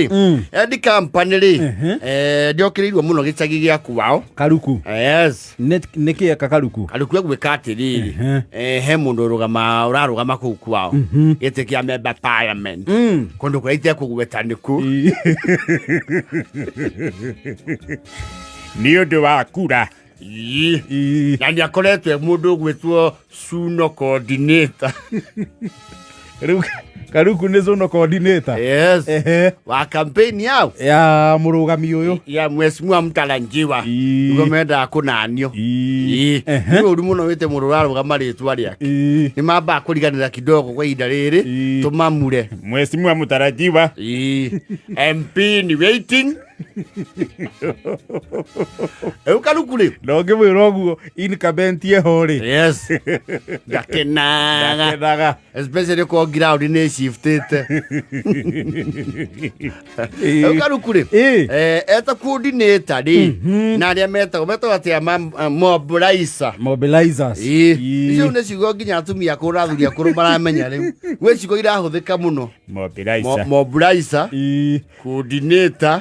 Eddie Company rĩ, ndiokĩrĩirwo mũno gĩcagi gĩa kwao. Karuku. Yes. Nĩ kĩ eka Karuku? Karuku egwĩka atĩrĩrĩ, he mũndũ ũrũgama ũrarũgama kũu kwao gĩtĩ kĩa member parliament kũndũ kũrĩa itekũgweta nĩku. Nĩ ũndũ wa kura. Ii. Ii. Na nĩ akoretwo e mũndũ ũgwĩtwo suno coordinator. Rĩu Karuku nĩ zone coordinator. Yes. Wa campaign yao Ya mũrũgami ũyũ. Ya mheshimiwa mtaranjiwa. Ii. Nĩguo mendaga kũnanio. Ii. Ii. Nĩ ũru mũno wĩte mũndũ ũrarũgama rĩtwa rĩake. Nĩ mambaga kũriganĩra kidogo kwa ihinda rĩrĩ. Tũmamure. Mheshimiwa mtarajiwa. Ii. MP ni waiting. Rĩu Karuku rĩ. Na ũngĩmwĩra ũguo incumbent eho rĩ. Yes. Ndakenaga. Ndakenaga. Especially ko ground nĩ shiftĩte. Rĩu Karuku rĩ. Eta coordinator rĩ na arĩa metagwo atĩa mobilizer. Mobilizers. Icio nĩ ciugo nginya atumia akũrũ na athuri akũrũ maramenya rĩu. Gwĩ ciugo irahũthĩka mũno. Mobilizer. Mobilizer. Coordinator.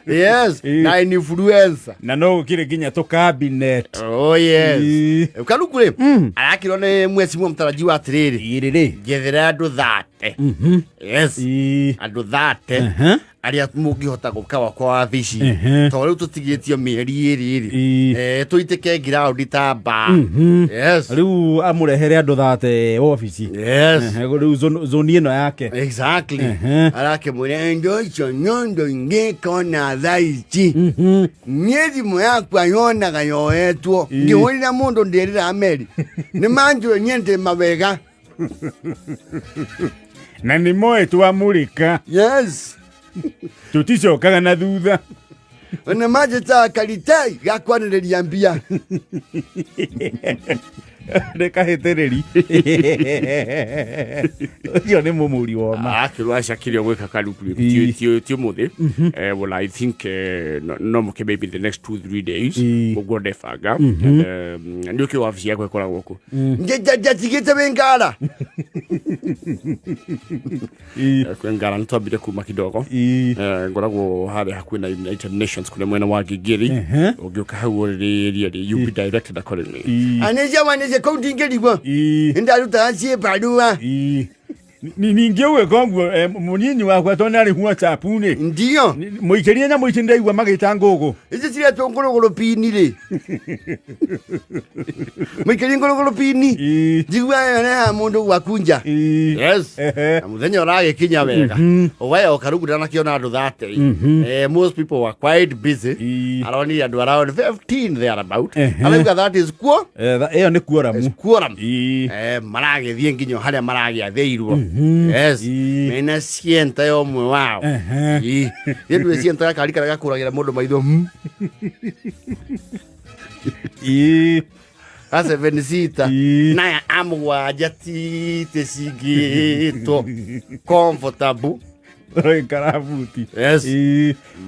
Yes. Na influencer. Na no gũkĩrĩ nginya tũ cabinet. Oh yes. Karuku rĩ, arakĩrwo nĩ mheshimiwa mtarajiwa atĩrĩrĩ. Irĩrĩ. Njethera andũ 30. Yes. Andũ 30. Arĩa mũngĩhota gũka gwakwa wabici. Tondũ rĩu tũtigĩtio mĩeri ĩrĩ rĩ. Tũitĩke ground ta mbaa. Yes. Rĩu amũrehere andũ 30 wabici. Yes. Rĩu zone ĩno yake. Exactly. Arakĩmwĩra ndo icio nyondo ingĩkona thaa ici. Niĩ thimũ yakwa yonaga yoetwo. Ngĩhũrĩra mũndũ ndĩrĩra meri. Nĩ manjũĩ niĩ ndĩ mawega. Na nĩ moĩ twamũrĩka. Yes. Tũticokaga na thutha. Ona manjĩtaga karitai ga kwanĩrĩria mbia. Nĩ kahĩtĩrĩri. Ũcio nĩ mũmũri woma. Akĩrwo acakire gwĩka Karuku rĩ, ti ũmũthĩ. Well, I think no mũke maybe the next 2-3 days. Ũguo ndebanga. And nĩ ũkĩ wabici yakwa ĩkoragwo kũ? Njatigĩte wĩ ngara. Kwĩ ngara nĩ twambire kuma kidogo. Ngoragwo harĩa hakuhĩ na United Nations kũrĩa mwena wa Gigiri. Ũngĩũka hau ũrĩrĩrie rĩ, you be directed accordingly. Anĩcia wanĩcia kũu ndingĩrigwo. Ndarutaga ciĩ barua. Ningĩ ũgĩka ũguo, mũnyinyi wakwa tondũ nĩ arĩ WhatsApp-inĩ. Ndio. Mũikĩrie nyamũ ici ndaigua magĩta ngũgũ. Ici ciretwo ngũrũgũrũ pini rĩ. Mũikĩrie ngũrũgũrũ pini. Njiguaga ĩyo mũndũ gwaku nja. Yes. Na mũthenya ũragĩkinya wega. Ũgaya Karuku ndanakĩona andũ 30. Most people were quite busy. Aronire andũ around 15 there about. Arauga that is kuo. Ĩyo nĩ quorum. Quorum. Maragĩthiĩ nginya harĩa maragĩathĩirwo. Yes. Mena cienta ya ũmwe wao. Ĩ ndũĩ cienta gakari karĩa gakũragĩra mũndũ maitho. A seven seater. Naya a mũgwanja tite cingĩtwo comfortable. Karabuti. Yes.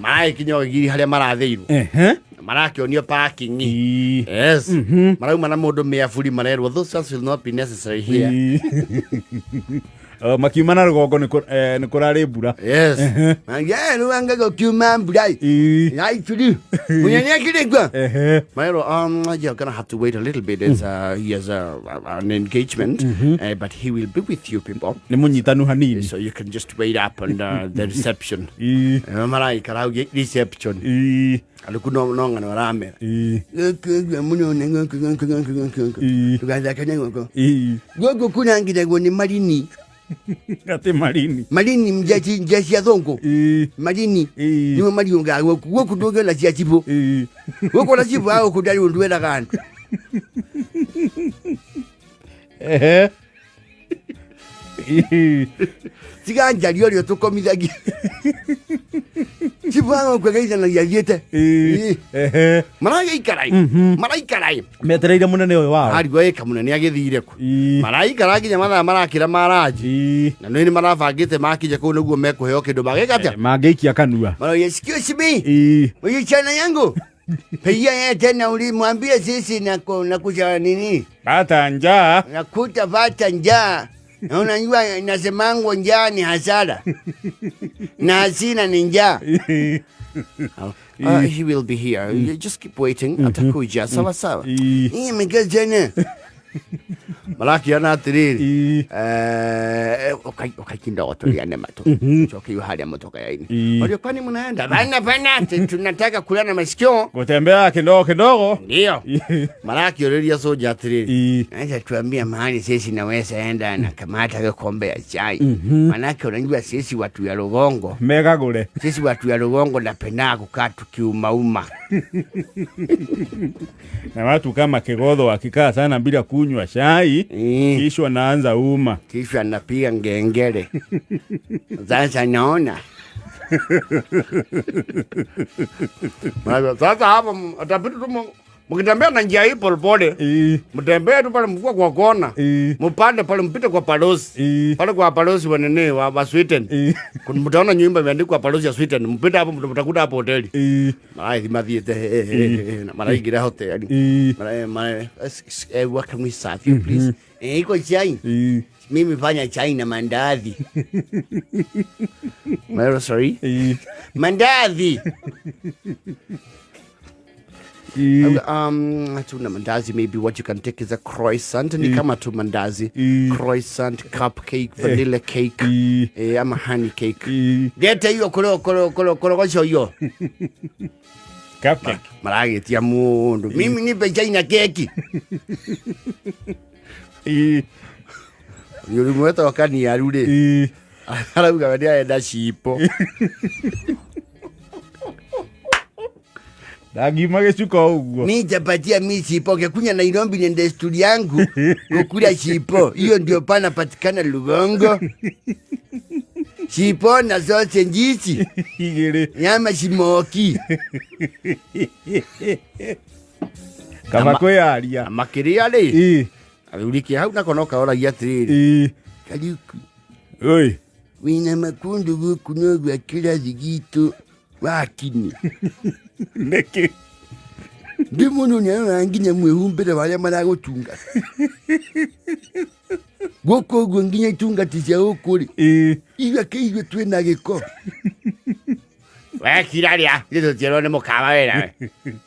Maragĩkinya ũgiri harĩa marathĩirwo. Marakĩonio parking. Yes. Marauma na mũndũ mĩaburi marerwo those ones will not be necessary here. Makiuma na rũgongo nĩ kũrarĩ mbura. Yes. Rĩu anga gũkiuma mbura. Actually, mũnene akĩrĩ kuo. Marerwo, you're gonna have to wait a little bit. It's, he has an engagement, but he will be with you people. Nĩ mũnyitanu hanini. So you can just wait up on the reception. Maraikara hau reception. Andũ no ng'ano aramera. Gũkũ mũno nĩ gũkũ gũkũ gũkũ gũkũ gũkũ. Tũgathaka na gũkũ. Gũkũ kũrangiragwo nĩ marini. Atĩ marini. Marini njeshi cia thũngũ. Marini. Nĩmo mariũngaga gũkũ. Gũkũ ndũngĩona cia cibũ. Gũkũ na cibũ wa gũkũ ndarĩ ũndũ weraga andũ. Tiga njaria ũrĩa ũtũkomithagia. Cibũ wa gũkũ ageithanagia athiĩte. Maragĩikara ĩ. Maraikara ĩ. Metereire mũnene ũyũ wao. Arigwo ĩka mũnene agĩthire kũ. Maraikara nginya mathaa marakĩra maranji. Na nĩ marabangĩte makinya kũu nĩguo mekũheo kĩndũ magĩka atĩa? Mangĩikia kanua. Marauga, excuse me. Msichana yangu. Pigia yeye tena ulimwambia sisi na na kucha nini? Bata njaa. Nakuta bata njaa. Na unajua inasemango njaa ni hasara na hasira ni njaa. He will be here. You just keep waiting. Atakuja. Sawa sawa. Ii. Ii, mekejene. Marakiona atiriri. Ii. Eh, ukakinda watuliane mato. Choke haria motoka yaini. Ii. Walio kwani mnaenda? Bana bana, tunataka kula na masikio. Kutembea kidogo kidogo. Ndio. Marakioreria soja atiriri. Ii. Naweza tuambia mahali sisi naweza enda na kamata kikombe ya chai. Manake unajua sisi watu ya Rugongo. Megagure. Sisi watu ya Rugongo napenda kukaa tukiumauma. Na watu kama Kigodho wakikaa sana bila kunywa chai, kisha wanaanza uma. Kisha anapiga ngengele. Sasa naona. Maana Sasa hapa atapita tu mkitembea na njia hii polepole. Ii. Mtembee tu pale mvua kwa kona. Ii. Mpande pale mpite kwa balozi. Ii. Pale kwa balozi wa nini wa Sweden. Ii. Kuna mtaona nyumba imeandikwa balozi ya Sweden. Mpite hapo mtakuta hapo hoteli. Ii. Marathi mathiĩte na maraingĩra hoteli. Ii. Mara what can we serve you please? Iko chai. Ii. Mimi fanya chai na mandazi. Mara sorry. Ii. Mandazi. Ii. Tuna mandazi maybe what you can take is a croissant ni kama tu mandazi. Croissant, cupcake, vanilla cake, Ii. ama honey cake. Ii. Leta hiyo koro koro koro korogosho hiyo. Cupcake. Maragetia mundu. Mimi nipe chai na keki. Ii. Yuri mwetagwo kaniaru rĩ Ii. arauga we nĩarenda cipo. Ndangima gĩcuko ũguo. Mi nitapatia mi chipo kekunya Nairobi ni desturi yangu kukula chipo. Hiyo ndio pana patikana Lugongo. Chipo na sausage njisi. Igĩrĩ. Nyama simoki. Kaba kwĩyaria. Makĩria rĩ Ii. athuri kĩ hau nako no kaoragia atĩrĩrĩ Ii. Kariuki Oi. wĩna makundu gũkũ no gwa kĩrathi gitũ wakini Nĩkĩ? ndĩ mũndũ nĩarora nginya mwĩhumbĩre wa arĩa maragũtungata gũkũ ũguo nginya itungati cia gũkũ rĩ Ii. ithuĩ kĩithuĩ twĩna gĩko wekira rĩa ithuĩ tũtierwo nĩ mũkawa wĩra we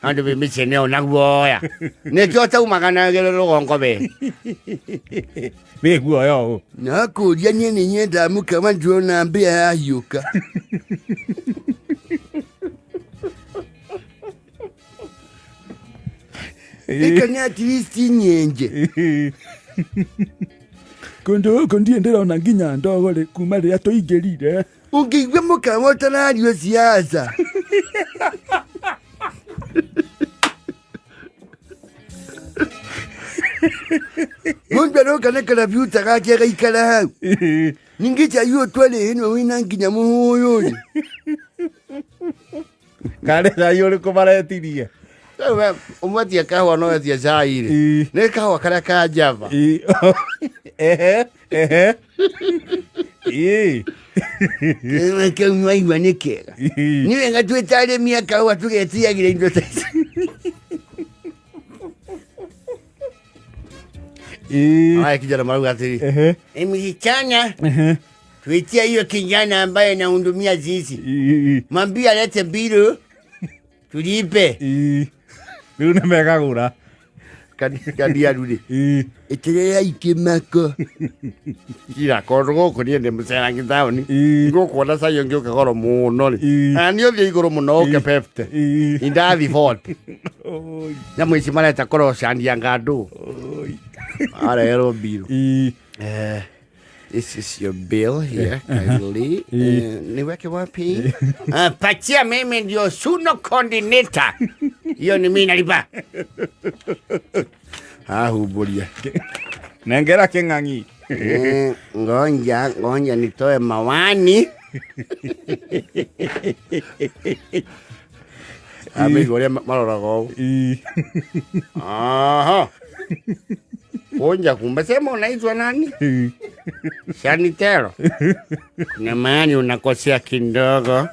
andũ wĩ mĩciĩ nĩ ona guoya nĩkĩo taumaga na rũgongo we Wĩ guoya ũũ. nakũria niĩ nĩ nyendaga mũkawa ndĩrona mbĩa yahiũka ĩka nĩ at least nyenje Ii. Kũndũ gũkũ ndirĩ ndĩrona nginya ndogo rĩ kuma rĩrĩa tũingĩrire. Ũngĩigua mũkawa ũtarario siasa mũndũ aroka na karabiuta gake agaikara hau Ii. ningĩ chai ũyũ twarĩ ĩno wĩna nginya mũhũyũ rĩ Karĩ cai ũrĩkũ maretirie? ũmwetie kahũa no wetie cai rĩ Ii. nĩ kahũa karĩa ka java Ii. Ehe. Ehe. Ii. kau nĩwaigua nĩ kega Ii. nĩ wega twĩ ta arĩmi a kahũa tũgetiagĩra indo ta ici Ii. Haya kijana marauga atĩrĩ Ehe. msichana Ehe. tuitia hiyo kijana ambaye anahudumia sisi Ii. mwambie alete bilu tulipe Ii. Rĩu nĩ mekagũra. kaniaru rĩ Ii. ĩtĩrĩra ikĩmako kira kũndũ gũkũ niĩ ndĩ mũcerangi taũni Ii. ngũkuona cai ũngĩ ũke goro mũno rĩ Ii. na nĩ ũthiĩ igũrũ mũno ũke befte Ii. indathi forty Oi. nyamũ ici mareta kũrocandia ngandũ Oi. arerwo mbiru Ii. This is your bill here, kindly. Niweke wapi? Patia mimi ndio suno coordinator. Hiyo ni mimi nalipa. Ahumburia. Nengera kĩng'ang'i. Ngonja, ngonja nitoe mawani. Amĩigua ũrĩa maroraga ũũ. Ii. Aha. Kunja kumbe sema unaitwa nani? Ii. Sanitero. Kuna mahali unakosea kidogo.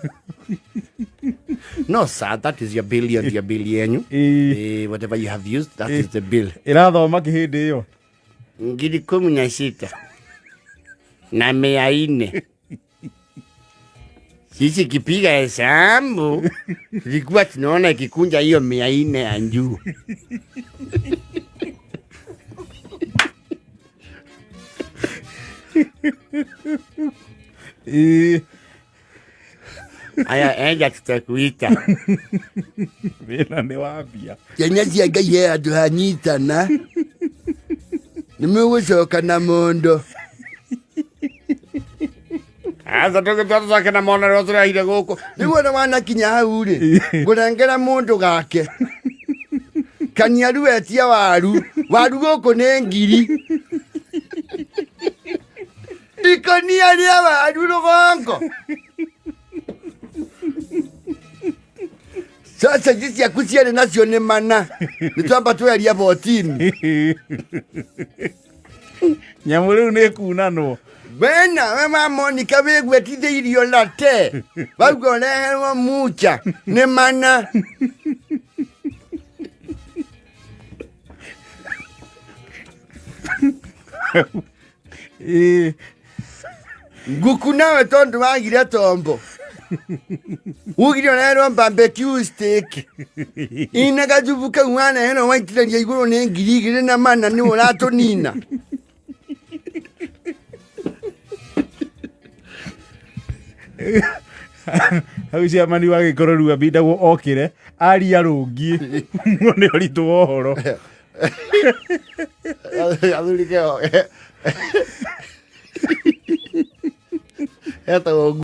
No sir, that is your bill, hiyo ndio bill yenyu. Ii. Whatever you have used, that is the bill. Ĩrathoma kĩ hĩndĩ ĩyo? 16,000. Na 400. Sisi kipiga hesabu tulikuwa tunaona ikikunja hiyo 400 ya juu. Aya, enda tutakuita. Thĩna nĩ wambia. Ciana cia Ngai he handũ hanyitana nĩ mũgũcoka na mũndũ. Aca tũgĩtwatũcoke na mona rĩrĩa tũrehire gũkũ rĩu ona wanakinya hau rĩ ngũrengera mũndũ gake kaniaru etia waru waru gũkũ nĩ ngiri ikonia rĩa waru rũgongo. Sausage ciaku cierĩ nacio nĩ mana nĩ twamba tweria botini. Nyamũ rĩu nĩ kunanwo. Wena we wa Monica wĩgwetithĩirio late wauga ũreherwo mucha nĩ mana. Nguku nawe tondũ wagire tombo ugire ũreherwo barbecue steak ina gacubu kau wareherwo waitĩrĩria igũrũ nĩ 2,400 nĩ ũratũnina. Hau ciamani wagĩkorwo rĩu ambindagwo okĩre aria rũngiĩ muone ũritũ wa ũhoro. Athuri keo etagwo.